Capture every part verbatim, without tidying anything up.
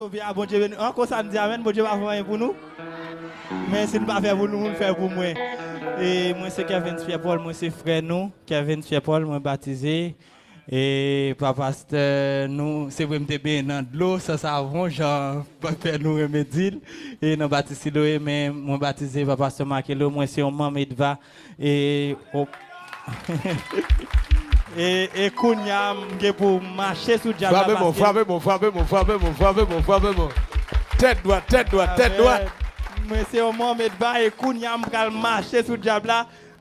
Sove a, Bondye beni. An, konsa n di amèn, Bondye pa fè anyen pou nou. Men si l pa fè pou nou, l fè pou mwen. E mwen se Kervens Pierre Paul, mwen se frè nou, Kervens Pierre Paul, mwen batize. E pa pastè nou, se vre m te benyen nan dlo, san savon, jan pè nou renmen di l. E nan batis Siloe, men mwen batize pa pastè Markello, mwen se yon manm EDVA. E, o- e, e kounye a, m gen pou m mache sou dyab la, paske Frape bon, frape bon, frape bon, frape bon, frape bon, frape bon. Tèt dwat, tèt dwat, tèt dwat. Mwen se yon manm EDVA e kounye a m pral mache sou dyab la.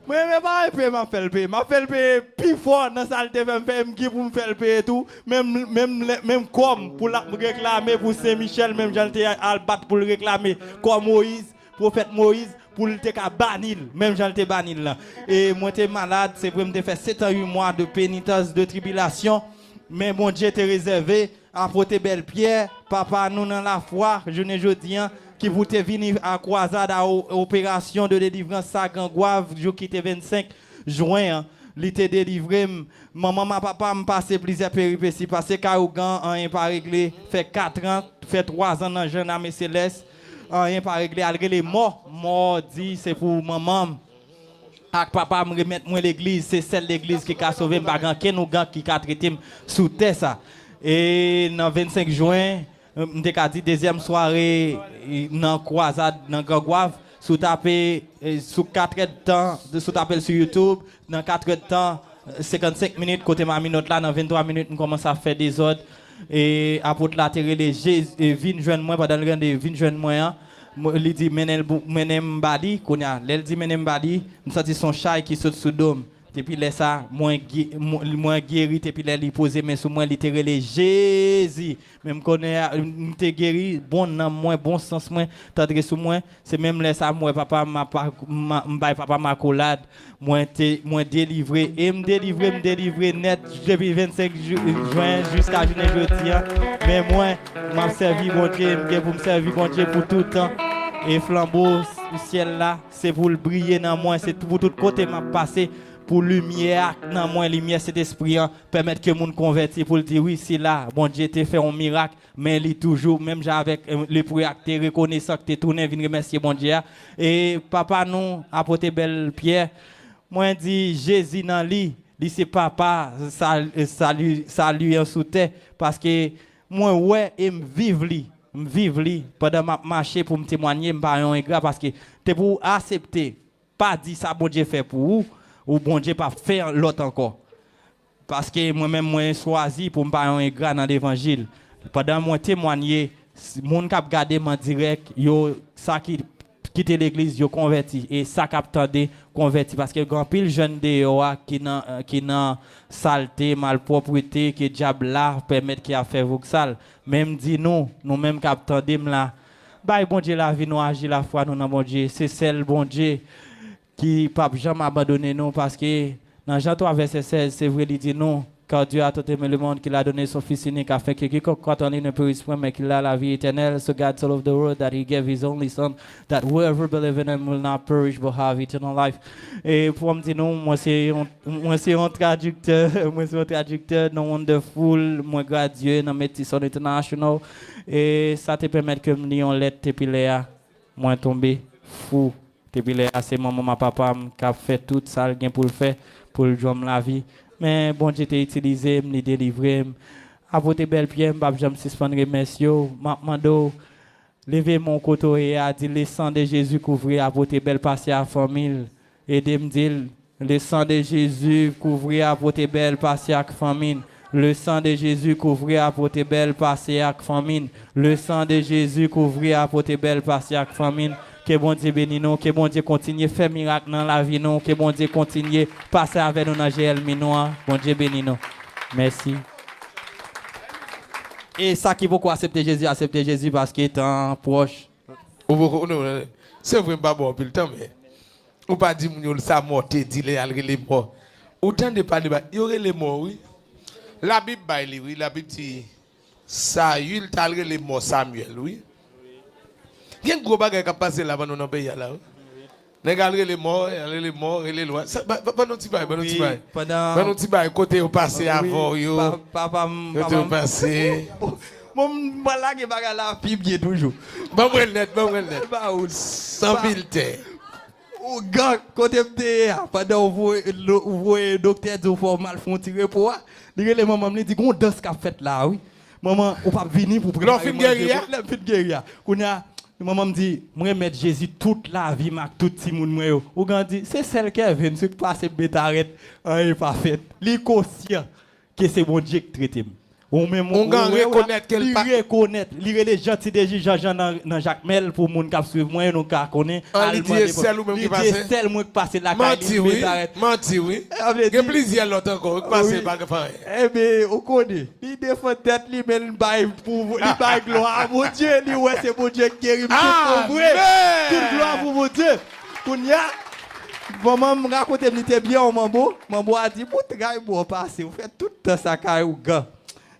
Mwen, men pa epe m ap fè l peye. M ap fè l peye pi fò nan sa l te fè m fè, m gen pou m fè l peye tou. Menm, menm, menm kò m pou l ap reklame pou Sen Michèl, menm jan l te al bat pou l reklame kò Moyiz, pwofèt Moyiz, pou l te ka bani l, menm jan l te bani l lan. E mwen te malad, se vre m te fè setan uit mwa de penitans, de tribilasyon, men Bondye te rezève Apote Bèl Pyè, papa nou nan lafwa, jounen jodi an, ki pou te vini a kwazad a o- operasyon de delivrans sa Gran Gwav, jou ki te vennsenk jwen an, li te delivre m. Manman m a papa m pase plizyè peripesi, pase kay ougan, anyen pa regle, fè katran, fè twazan nan jan lame selès, anyen pa regle, al rele mò, mò di se pou manman m ak papa m remèt mwen legliz, se sèl legliz ki ka sove m, pa gen ankenn ougan ki ka trete m sou tè sa. E nan vennsenk jwen, m te ka di dezyèm sware nan kwazad nan Gran Gwav, si w tape, sou katrèdtan, si w tape l sou YouTube, nan katrèdtan, senkannsenk minit, kote m a minòt la, nan venntwa minit, m kòmanse ap fè dezòd. E apot la te rele Jezi, e vin jwenn mwen, pandan l rele vin jwenn mwen an, li di mennen l pou, mennen m ba li, kounye a, lè l di mennen m ba li, m santi se yon chay ki sot sou do m. Depi lè sa, mwen, mwen geri, depi lè li poze men sou mwen, li te rele Jezi. Men m konnen, m te geri, bon nanm mwen, bon sans mwen, t antre sou mwen. Se menm lè sa, m wè papa m, m bay papa m akolad. Mwen te, mwen delivre, e m delivre, m delivre nèt depi vennsenk jwen jiska jounen jodi an. Men mwen, m ap sèvi Bondye, m gen pou m sèvi Bondye pou tout tan. E flanbo syèl la, se pou l briye nan mwen, se pou tout kote m ap pase, pou limyè a nan mwen, limyè Sentespri an, pèmèt ke moun konvèti, pou l di, wi, sila, Bondye te fè yon mirak, men li toujou, menm jan avèk lepre a ki te rekonesan, ki te tounen vin remèsye Bondye a. E papa nou, Apote Bèl Pyè, mwen di, Jezi nan li, li se papa sali, sali an sou tè, paske mwen wè e m viv li, m viv li pandan m ap mache pou m temwanye, m pa yon engra, paske te pou w asepte, pa di sa Bondye fè pou ou, ou Bondye p ap fè lòt ankò. Paske mwen menm, mwen chwazi pou m pa yon engra nan levanjil. Pandan mwen temwanye, moun k ap gade m an dirèk, yo, sa ki kite legliz, yo konvèti. E sa k ap tande, konvèti. Paske gen anpil jèn deyò a ki nan, ki nan salte, malpwòpte, ke dyab la pèmèt ke y ap fè voksal. Men m di nou, nou menm k ap tande m la, bay Bondye lavi nou, aji lafwa nou nan Bondye. Se sèl Bondye ki p ap janm abandone nou, paske nan Jan twa vèsè sèz, se vre li di nou, Car Dieu a tant aimé le monde qu'il a donné son Fils unique, afin que quiconque croit en lui ne périsse point, mais qu'il a la vie éternelle. So God so loved the world that he gave his only Son, that whoever believe in him will not perish but have eternal life. E pou m di nou, mwen se yon, mwen se yon tradiktè, mwen se yon tradiktè nan Wonderful, mwen gradye nan Metis International. E sa te pèmèt ke m li yon lèt epi lè a, mwen tonbe fou. Depi lè a, se manman m ak papa m k ap fè tout sa l gen pou l fè pou l jwenn m lavi. Men Bondye te itilize m, li delivre m. Apote Bèl Pyè, m p ap janm sispann remèsye w. M ap mande w, leve men w kote w ye a, di, Le sang de Jésus couvre Apote Bèl Pyè ak fanmi l. Ede m di l, Le sang de Jésus couvre Apote Bèl Pyè ak fanmi l. Le sang de Jésus couvre Apote Bèl Pyè ak fanmi l. Le sang de Jésus couvre Apote Bèl Pyè ak fanmi l. Ke Bondye beni nou, ke Bondye kontinye fè mirak nan lavi nou, ke Bondye kontinye pase avè nou nan je ènmi nou an. Bondye beni nou. Mèsi. E sa ki poko aksepte Jezi, aksepte Jezi paske tan pwòch. Ou poko, non, non, non. Se vre, m pa ba w anpil tan, men ou pa di moun yo sa mò te di lè y al rele mò. Ou tande pale ba, yo rele mò, wi. Labib bay li, wi. Labib di, Sayil t al rele mò Samyèl, wi. Gen gwo bagay k ap pase la ban nou nan peyi a la, wi. Nèg al rele mò, al rele mò, rele lwa. Sa, ba, ba, ban nou ti bay, ban nou ti bay. Ban nou ti bay kote yo pase avè w yo. Kote yo pase. Bon, m pral lage bagay la pi byen toujou. Ban mwen l nèt, ban mwen l nèt. Ba ou. San filtè. Ougan, kote m te ye a, pandan ou voye, ou voye doktè di w fò w mal fè yon ti repo a, li rele manman m, li di, "Gon dans k ap fèt la a, wi. Manman, ou p ap vini pou prepare manje pou lè m fin geri a." Kounye a, manman m di, "M remèt Jezi tout lavi m ak tout timoun mwen yo." Ougan di, "Se sèl Kevin, si w pase m betarèt, anyen pa fèt." Li konsyan ke se Bondye k trete m. Ou menm ou Ougan wè w la, rekonèt ke l li pa- rekonèt, li rele Jean Ti Deji Janjan nan, nan Jakmèl pou moun k ap swiv mwen, nou ka konnen. An, Al li di mande e sèl ou menm li ki di e pase? Sèl mwen k pase lakay li, Manti li wi, betarèt. Manti wi. Sa vle Gen di- plizyè lòt ankò wi, k pase Wi. pa ka fè anyen. Ebyen, ou konnen, li defann tèt li, men li bay pou, li bay glwa a Bondye, li wè se Bondye k geri m, tout pou vre. Amèn! Tout glwa pou Bondye. Kounye a, manman m rakonte m li te byen yon manbo. Manbo a di, "Pou tray mò pase, ou fè tout tan sa kay ougan.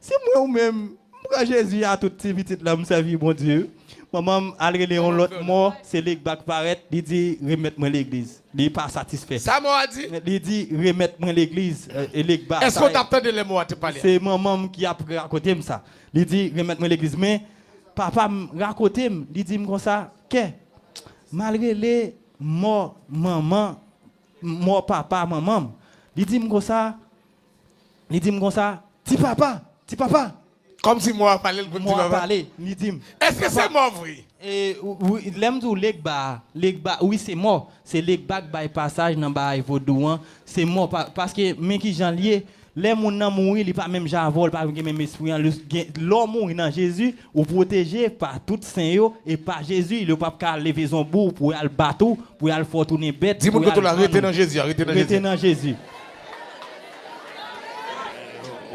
Si mwen ou menm, m pran Jezi a tout ti pitit lan, m sèvi Bondye." Manman m al rele yon lòt mò, se Legba k parèt, li di, "Remèt mwen legliz." Li pa satisfè. Sa mò a di? Li di, "Remèt mwen legliz." E Legba. Èske w t ap tande lè mò a te pale a? Se manman m ki ap rakonte m sa. Li di, "Remèt mwen legliz." Men, papa m rakonte m, li di m konsa, "Kè, m al rele mò manman, mò papa manman m." Li di m konsa, li di m konsa, "Ti papa, ti papa." Kòmsi mò a pale l pou l di Mò a papa. Pale, li di m. Èske se mò vre? E, wi, lè m di w Legba, Legba, wi, se mò. Se Legba k bay pasaj nan bagay vodou an. Se mò, pa, paske men ki jan l ye. Lè moun nan mouri, li pa menm jan avè w, li pa gen menm espri an. Lè w mouri nan Jezi, ou pwoteje pa tout sen yo e pa Jezi. Yo p ap ka leve zonbi w pou y al bat ou, pou y al fè w tounen bèt. Di moun kote w la, rete nan Jezi, rete nan Jezi. Rete nan Jezi.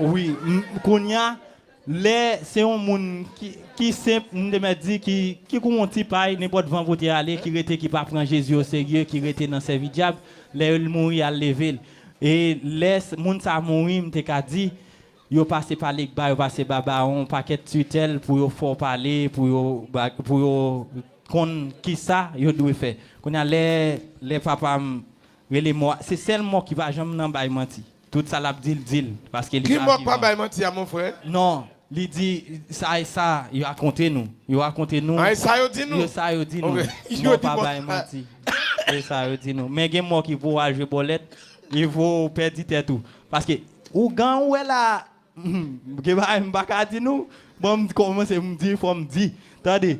Wi, kounye a, lè se yon moun ki, ki senp, m te mèt di, ki, ki kou yon ti pay, nenpòt van kote ale, ki rete, ki pa pran Jezi oserye, ki rete nan sèvi dyab, lè l mouri, y al leve l. E lè moun sa a mouri, m te ka di, yo pase pa Legba, yo pase ba bawon, pakèt titèl pou yo fè w pale, pou yo, pou yo konn kisa yo dwe fè. Kounye a, lè, lè papa m rele mò a, se sèl mò ki pa janm nan bay manti. Tout sa l ap di l, di l. Paske li Ki mò k pa vivan. Bay manti a, mon frè? Non, li di, "Sa e sa, yo rakonte nou. Yo rakonte nou." A, e sa yo di nou? Yo sa yo di nou. Ok. Yo Mò di pa mò. Bay manti. E sa yo di nou. Men gen mò ki pou al jwe bòlèt, li pou pèdi tèt ou. Paske, ougan ou wè la, gen bagay m pa ka di nou. Bon, m kòmanse, m di, fò m di. Tande,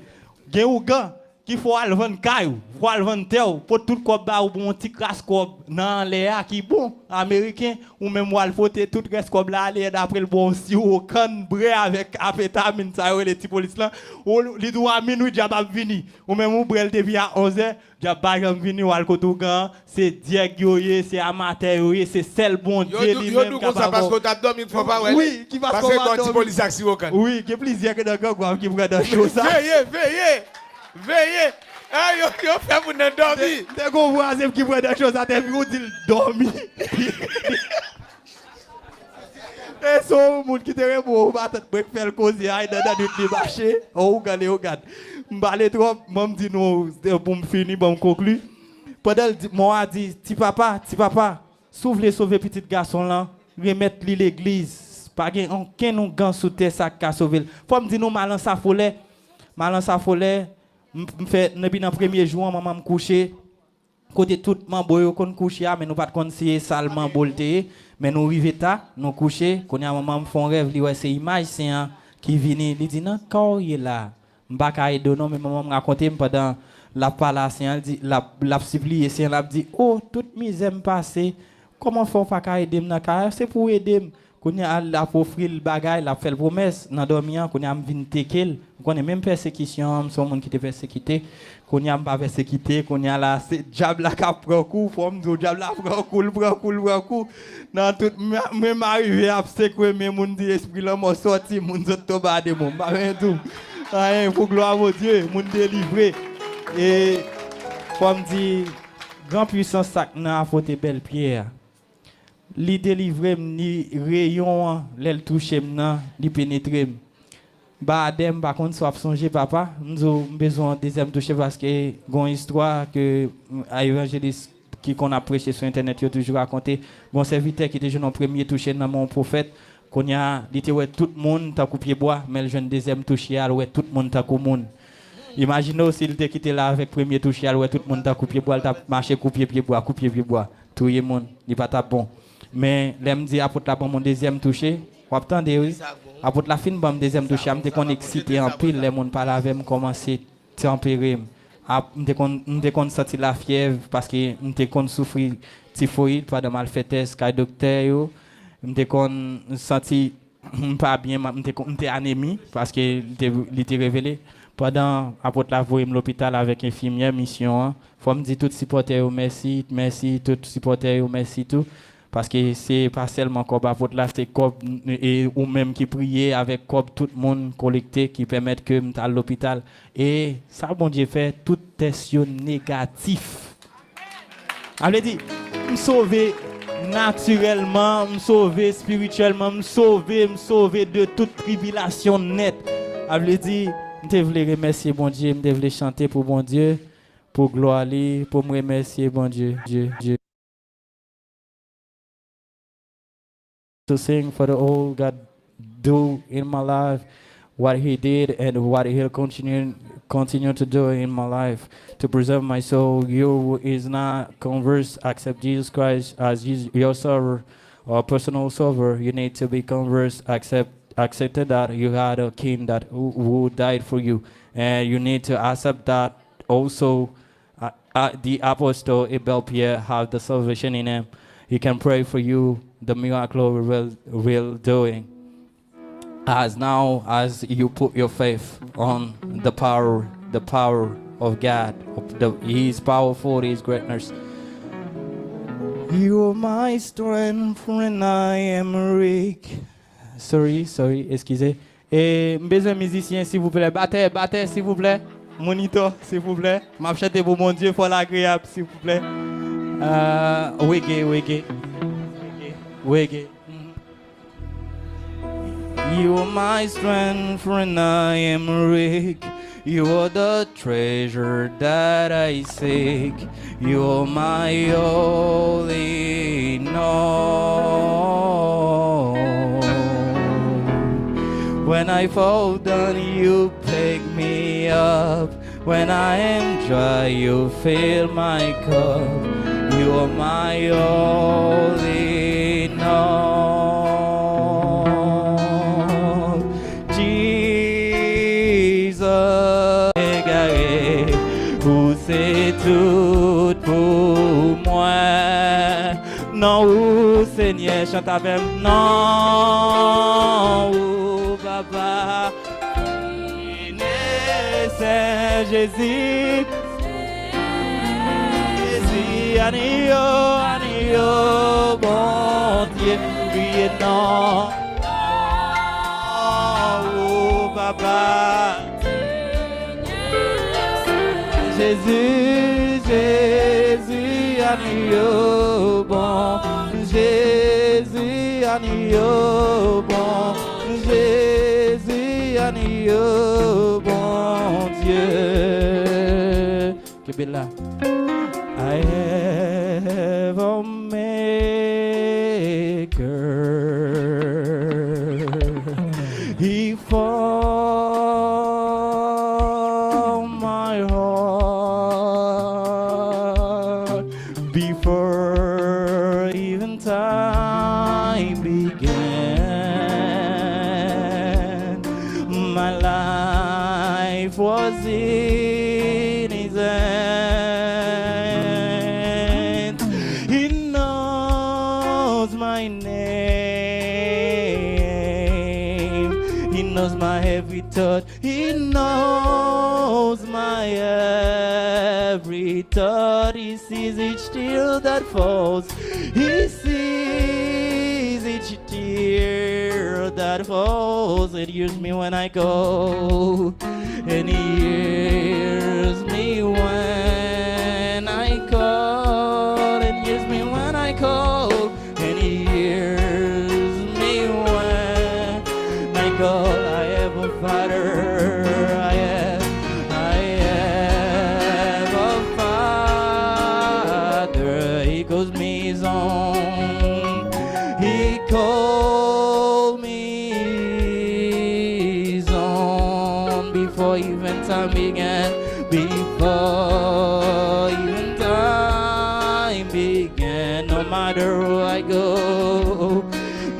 gen ougan ki fò al vann kay ou, fò al vann tè ou, pot tout kòb ba ou, bon, yon ti kras kòb nan anlè a ki bon, ameriken, ou menm w al pote tout rès kòb la ale, dapre l bon, siwo kann, brè avèk afetamin, sa yo rele ti polis lan, ou, li di w a minwi dyab ap vini, ou menm ou brè l depi a onzè, dyab pa janm vini, w al kote ougan an, se dyèg yo ye, se amatè yo ye, se sèl Bondye li menm kapab. Yo di w sa paske w t ap dòmi, fò pa wè. Wi, ki paske w pa dòmi. Paske gen ti polis ak siwo kann. Wi, gen plizyè ke nan gang w ap ki pran nan cho sa. Veye, veye! Veye! Ah, yo, yo fè moun nan dòmi. Te, te gon vwazen ki pran nan cho sa, te vin ou di l dòmi. E se yon moun ki te renmen ou, matant mwen k fè l koze, ay, nan, nan nwit li mache, o, ou gade, ou gade. M pale twòp, ban m di nou, pou m fini, ban m konkli. Pandan l di, mò a di, "Ti papa, ti papa, si w vle sove pitit gason lan, remèt li legliz. Pa gen okenn ougan sou tè sa k ka sove l." Fò m di nou, m al an Safolè, m al an Safolè, m, m fè, depi nan premye jou an, manman m kouche, kote tout manbo yo konn kouche a, men nou pa t konn si e sal manbo l te ye, men nou rive ta, nou kouche, kounye a manman m fè yon rèv, li wè se imaj sen an ki vini, li di, "Nan ka w ye la a?" M pa ka ede w non, men manman m rakonte m pandan l ap pale a sen an, l di, l ap, l ap sipliye sen an, l ap di, "O, tout mizè m pase, kòman fè w pa ka ede m nan kay la? Se pou w ede m." Kounye a, l ap ofri l bagay, l ap fè l pwomès nan dòmi an, kounye a m vin teke l. M konnen menm pèsekisyon an, m se yon moun ki te pèsekite. Kounye a m pa pèsekite, kounye a la, se dyab la k ap pran kou, fò m di w, dyab la pran kou, l pran kou, l pran kou. Nan tout, mwen, mwen m arive ap sekwe men moun, di espri lanmò sòti, moun sot tonbe a de moun. M pa menm di w anyen pou glwa Bondye, moun delivre. E fò m di, gran pwisans sa k nan apote Bèlpyè a. Li delivre m, li reyon an, lè l touche m nan, li penetre m. Ba Adè, m pa konn si w ap sonje, papa. M di w, m bezwen yon dezyèm touche paske gon istwa ke, a, evanjelis ki konn ap preche sou entènèt yo toujou rakonte. Gon sèvitè ki te jwenn yon premye touche nan men yon pwofèt. Kounye a, li te wè tout moun tankou pye bwa, men l jwenn dezyèm touche a, l wè tout moun tankou moun. Imajine w si l te kite la avèk premye touche a, l wè tout moun tankou pye bwa, l t ap mache kou pye, pye bwa, kou pye, pye bwa, touye moun, li pa t ap bon. Men, lè m di apot la ban m yon dezyèm touche, w ap tande, wi. Apot la fin ban m dezyèm touche a, m te konn eksite anpil lè moun pale avè m, kòmanse tanpere m. Ap, m te konn, m te konn santi lafyèv paske m te konn soufri tifoyid pandan m al fè tès kay doktè yo. M te konn santi m pa byen, m te, m te anemi, paske li te, li te revele. Pandan apot la voye m lopital avèk enfimyè misyon an, fò m di tout sipòtè yo mèsi, mèsi, tout sipòtè yo mèsi tou. Paske se pa sèlman kòb apot la, se kòb, e ou menm ki priye avèk kòb tout moun kolekte ki pèmèt ke m t al lopital. E sa Bondye fè, tout tès yo negatif. A vle di, m sove natirèlman, m sove espirityèlman, m sove, m sove de tout tribilasyon nèt. A vle di, m te vle remèsye Bondye, m te vle chante pou Bondye, pou glwa li, pou m remèsye Bondye. Dye, Dye. To sing for the all God do in my life, what He did and what He'll continue continue to do in my life to preserve my soul. You who is not converse, accept Jesus Christ as your server or personal server. You need to be converse, accept accepted that you had a King that who, who died for you, and you need to accept that also uh, uh, the apostle Abel Pierre have the salvation in him. He can pray for you. The miracle will will doing. As now as you put your faith on the power, the power of God, the, He is powerful, He is greatness. You are my strength when I am weak. Sorry, sorry, eskize. E m bezwen mizisyen, silvouplè. Batè, batè, silvouplè. Monitò, silvouplè. M ap chante pou Bondye, fò l agreyab, silvouplè. Uh, reggae, reggae. Reggae, reggae. You are my strength when I am weak. You are the treasure that I seek. You're my all in all. When I fall down, you pick me up. When I am dry, you fill my cup. You're my all in all. Jesus, egare, ou se tout pou mwen. Non ou, Senyè, chante avè m. Non ou, Papa. Sen Jezi, Jezi, anyo, anyo, Bondye, kriye non. Oh, Papa. Jezi, Jezi, anyo bon. Jezi, anyo bon. Jezi, anyo Bondye. Kenbe la. I have a maker. He formed my heart before even time began. My life was in His hand. He knows my name. He knows my every thought. He knows my every thought. He sees each tear that falls. He sees each tear that falls. And hears me when I call. And He hears me when I call. And hears me when I call. And He hears me when I call. I have a Father. I have, I have a Father. He calls me His own. He calls me time began, before even time began. No matter where I go,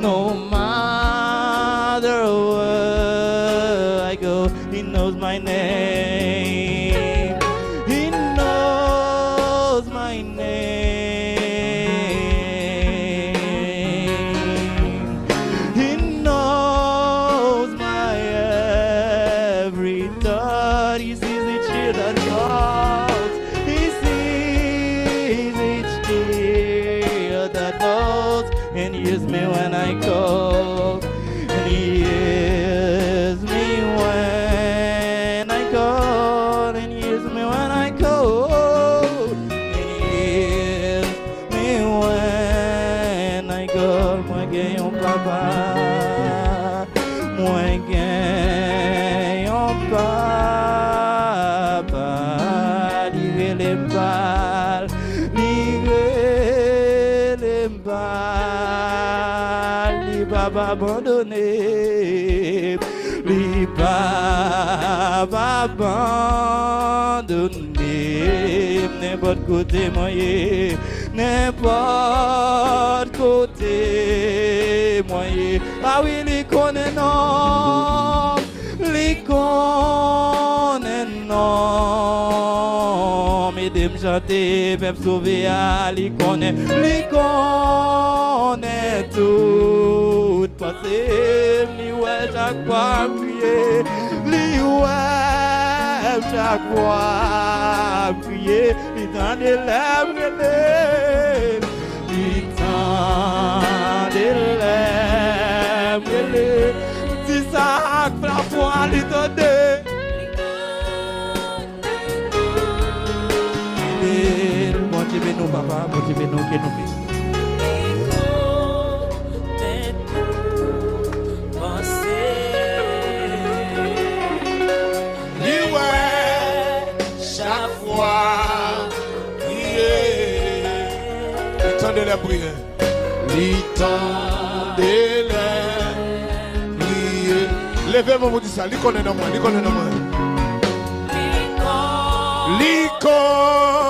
no matter where I go, He knows my name. He knows my name. He knows my every thought. He sees each tear that falls. He sees each tear that falls. And he hears me when I call. And he hears me when I call. And he hears me when I call. And he hears me when I call. Mwen gen yon papa. Mwen gen yon papa. Li rele m pa l. Li rele m pa l. Li p ap abandone m. Li p ap abandone m. Nenpòt kote mwen ye, nenpòt kote mwen ye. A wi, li konnen non m, li konnen non m. Ede m chante, pèp sove a, li konnen, li konnen tout panse m, li wè chak fwa m kriye, li wè m chak fwa m kriye, li tande lè m rele, li tande lè m rele. Di sa ak plafon an, li tande. Bondye beni w, papa. Bondye beni w, ke nou beni. Li wè chak fwa kriye. Li tande lè m priye. Li tande lè m priye. Leve men w pou di sa. Li konnen non mwen. Li konnen non mwen. Li konnen.